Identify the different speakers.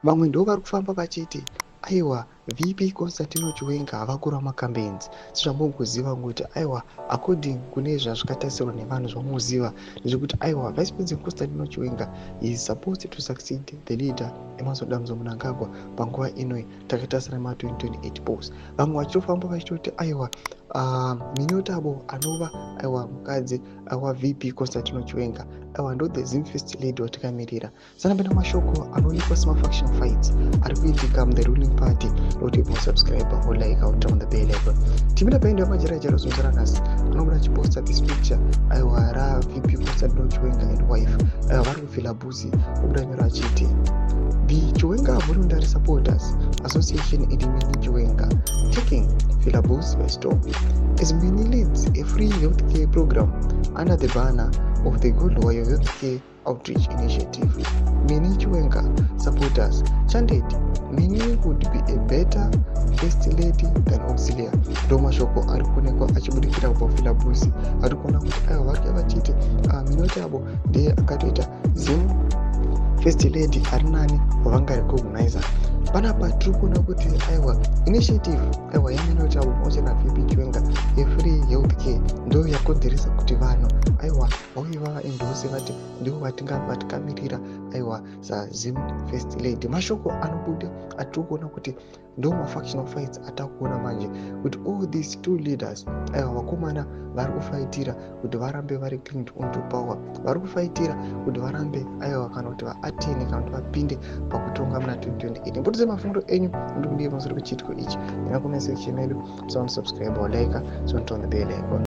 Speaker 1: Vamwe ndo vari kufamba vachiti aiwa, VP Constantino Chiwenga vakuru vamacampaigns, sezvamungoziva kuti aiwa, according kune zvazvikatarisirwa nevanhu, zvamunoziva ndezvekuti aiwa, Vice President Constantino Chiwenga is supposed to succeed the leader Emmerson Dambudzo Mnangagwa panguva inoi takatarisana ma2028 polls. Vamwe vachitofamba vachitoti aiwa, Miniyothabo anova aiwa mukadzi wa VP Constantino Chiwenga, aiwa, ndo the Zim First Lady watakamirira. Sanapinda mashoko anoonekwa semafaction fights ari kuitika muthe ruling party, nokuti musubscribe, olike, turn on the bell icon. Timida paendo yamajera zunzara nhasi anobuda achiposta this picture, aiwa, raVP Constantino Chiwenga and wife, aiwa, vari kuFilabusi. Obuda nyora achiti, "The Chiwenga Voluntary Supporters Association and Mini Chiwenga taking Filabusi by storm as Mini leads a free healthcare program under the banner of the Godlwayo Healthcare Outreach Initiative. Mini Chiwenga supporters chanted, 'Mini would be a better First Lady than Auxilia.'" Ndo mashoko ari kuonekwa achibudikira kubva kuFilabusi. Ari kuona kuti aiwa, vari vachiti Miniyothabo ndiye akatoita Zim First Lady ari nani wavangarecogniza. Panapa tiri kuona kuti aiwa, initiative aiwa yaMiniyothabo pamwe naVP Chiwenga yefree health care ndo yakonzeresa kuti vanhu aiwa vauye vavaendorse, vati ndivo vatikamirira aiwa saZim First Lady. Mashoko anobuda atiri kuona kuti ndo mafactional fights atakuona manje, kuti all these two leaders, aiwa, vakomana vari kufaitira kuti varambe vari clinged onto power, vari kufaitira kuti varambe aiwa kana kuti vaatene kana kuti vapinde pakutonga muna 2028. Mbotidze mafungiro enyu ndikudii pamusoro pechiitiko ichi ina comment section yedu. Subscribe, like, so turn on the bell icon.